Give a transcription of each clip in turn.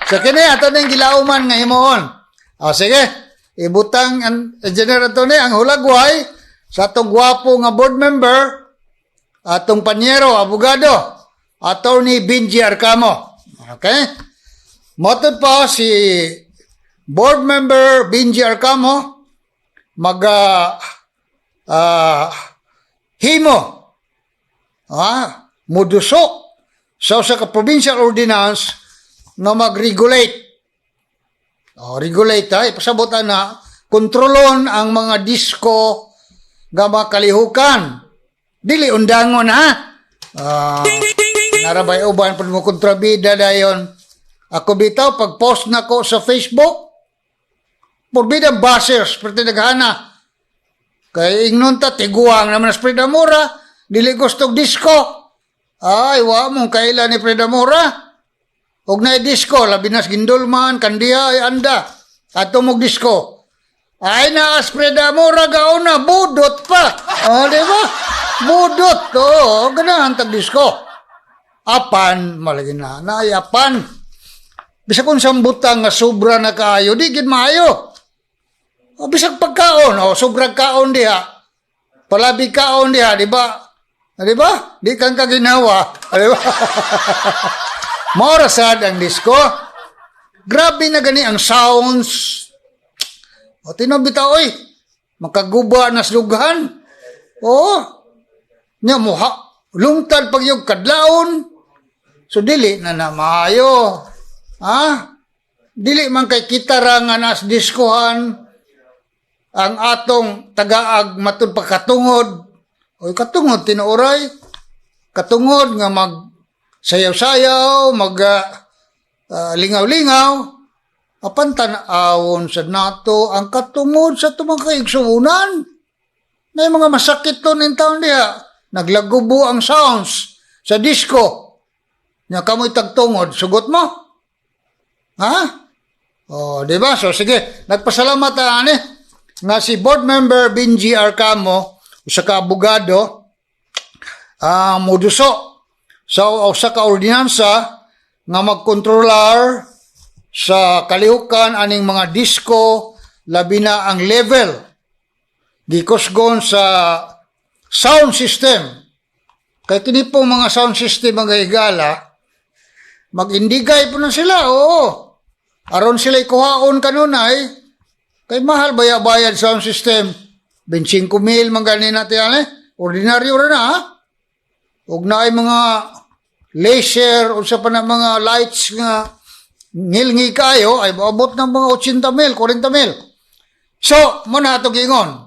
So kini ato ning gilauman nga himuon. O sige, ibutang ang Engineer Anthony ang hulagway sa atong gwapo nga board member, atong panyero, abogado, Attorney Benji Arcamo. Okay? Motod pa si board member Benji Arcamo mag himo muduso sa usa ka provincial ordinance nga mag-regulate. Oh, regulate ha, ipasabot na kontrolon ang mga disco nga makalihukan. Dili undangon ha. Narabay uban pud mo kontrabida dayon. Ako bitaw pag post nako sa Facebook, porbida bashers, perti naghana. Kay ingnon ta tiguang naman sa Fred Amora, dili gustog disco. Ay, wa mong kaila ni Fred Amora. Og na disco, labi na sa Guindulman, Kandiya, ay anda. Ato mog disco. Ay na Fred Amora gauna, budot pa. Oh, di ba? Budot, oh, ganahan tag disco. Apan, malagi na, naay apan. Bisag kung sambutang nga sobra na kaayo, di gid maayo. O bisag pagkaon, o sobrang kaon diha. Palabi kaon diha, di ba? Di ba? Di kang kaginawa. Di ba? Mora sad ang disco. Grabe na gani ang sounds. O tinuod bitaw oy, makaguba na slughan. Oo. Nya muha lungtad pag yung kadlaon. So dili na na maayo. Ha? Dili man kay kita ra nga nas diskohan ang atong tagaag matud pagkatungod. Oy, katungod tinuoray. Katungod nga mag sayaw-sayaw, mag lingaw-lingaw. Apan tan-awon sa nato ang katungod sa atong mga kaigsuonan. May mga masakit to nin taon diha. Naglagubo ang sounds sa disco. Nya kamoy tagtungod, sugot mo? Ha? Oh, di ba? So sige, nagpasalamat ta ani nga si board member Benji Arcamo, usa ka abogado, ang muduso sa usa ka ordinansa nga magkontrolar sa kalihukan aning mga disco, labi na ang level gikusgon sa sound system, kay kini po mga sound system, mga higala, magindigay po na sila. Oo, aron sila ikuhaon kanunay, kay mahal baya bayad sound system. 25 mil man gani natin eh, ordinaryo ra na ha. Ug naay mga laser, unsa pa na mga lights nga ngilngi kayo, ay maabot ng mga 80 mil, 40 mil. So, mo na ato gingon.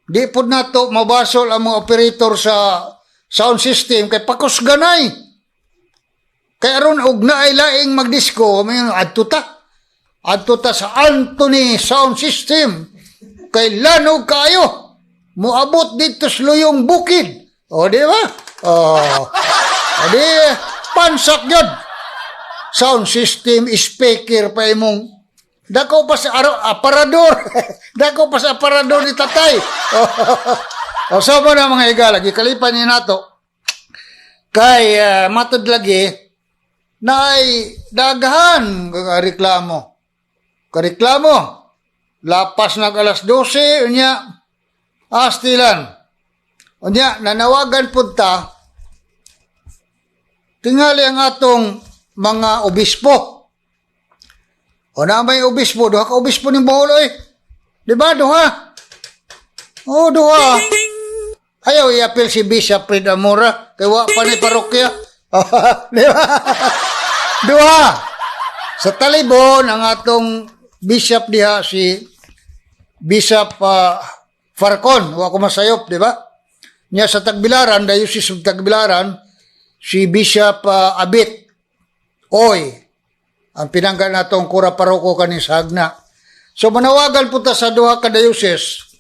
Di pud nato mabasol ang mga operator sa sound system kay pakusganay. Kay aron og naay laing magdisko, may adto ta. Adto ta sa Anthony Sound System. Kay lanog kayo. Muabot dito sa Luyong Bukid. O, di ba? O, o di, pansak yun. Sound system, speaker pa imong dako pa sa aro, aparador. Dako pa sa aparador ni tatay. O, so mo na, mga higala, gikalipan niya nato. Kay matud lagi na ay daghan reklamo. Kareklamo. Lapas nag alas 12, unya, astilan. Unya, nanawagan pud ta, tingali ang atong mga obispo. O na may obispo, duha ka obispo ning Bohol oy. Di ba duha? Oh, duha. Ayaw i-appeal si Bishop Fred Amora kay wa pa ni parokya. Di ba? Duha. Sa Talibon ang atong bishop diha si Bishop Farcon, wa ko masayop, di ba? Niya sa Tagbilaran, Diocese of Tagbilaran, si Bishop Abit Oy, ang pinangga natong kura paroko kaning sa Jagna. So manawagan po ta sa duha ka diocese.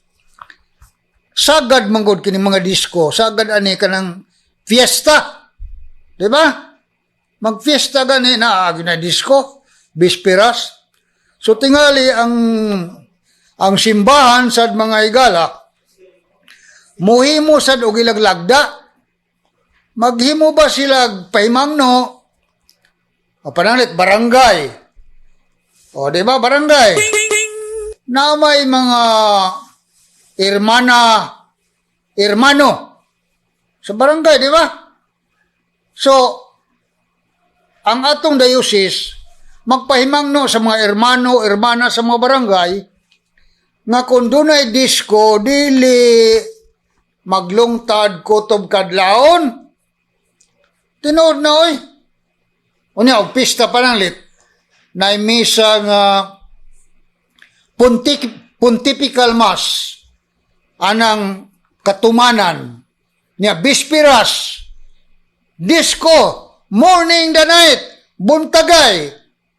Sagad manggod kini mga disco, sagad ani kanang fiesta. Di ba? Magfiesta gani na agi na disco, bispiras. So tingali ang simbahan sad, mga higala, muhimo sad og ilang lagda. Maghimo ba sila pahimangno o pananlit barangay? O, di ba, barangay? Na may mga irmana, irmano sa barangay, di ba? So, ang atong diocese, magpahimangno sa mga irmano, irmana sa mga barangay, nga kung dunay disco, dili maglungtad kutob kadlawon. Tinuod na, oy. Unya, og pista pa nang lit. Na misa nga pontifical mass anang katumanan niya, bispiras, disco, morning the night, buntagay.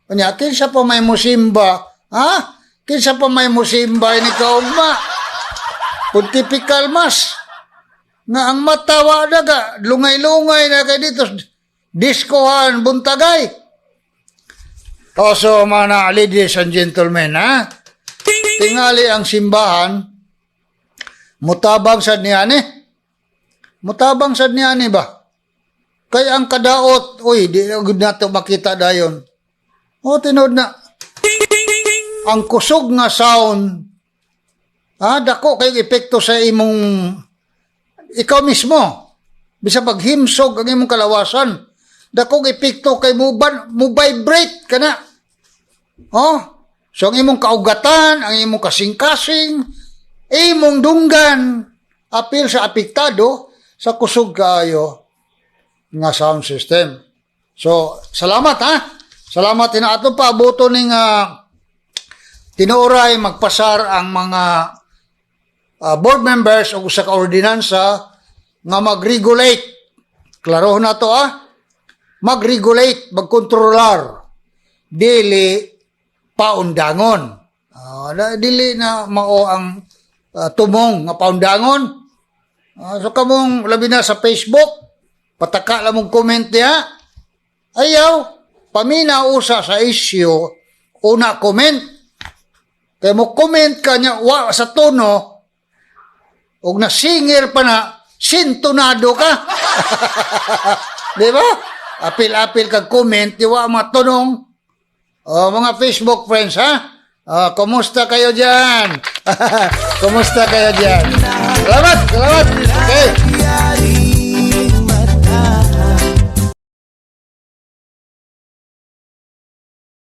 Unya, kinsa pa may musimba, ha? Kinsa pa may musimba ini kaugma? Pontifical mass nga ang matawa daga lungay-lungay na kay dito diskohan buntagay. O, so mga ladies and gentlemen, ha, tingali ang simbahan mutabang sad niya ni, mutabang sad niya ni ba, kay ang kadaot, uy, di gud nato makita dayon. O, tinuod na ang kusog nga sound, ha, dako kay epekto sa imong ikaw mismo. Bisa paghimsog ang imong kalawasan, dakong epekto kay mo vibrate ka na. Oh, so ang imong kaugatan, ang imong kasing-kasing, imong dunggan, apil sa apektado sa kusog kaayo nga sound system. So, salamat, ha. Salamat ina ato pa abuto ning tinuoray magpasar ang mga board members og usa ka ordinansa nga mag-regulate. Klaro na to, ah. Mag-regulate, magkontrolar. Dili paundangon. Dili na mao ang tumong nga paundangon. So kamong labi na sa Facebook, pataka lang mong comment diha. Ayaw, pamina usa sa issue, una comment. Kay mo comment ka niya wa sa tono, ug nasingir pa na, sintonado ka. Di ba? Apil-apil kag comment, di wa matunong. Oh, mga Facebook friends, ha? Oh, kumusta kayo dyan? Kumusta kayo dyan? Salamat, salamat. Okay.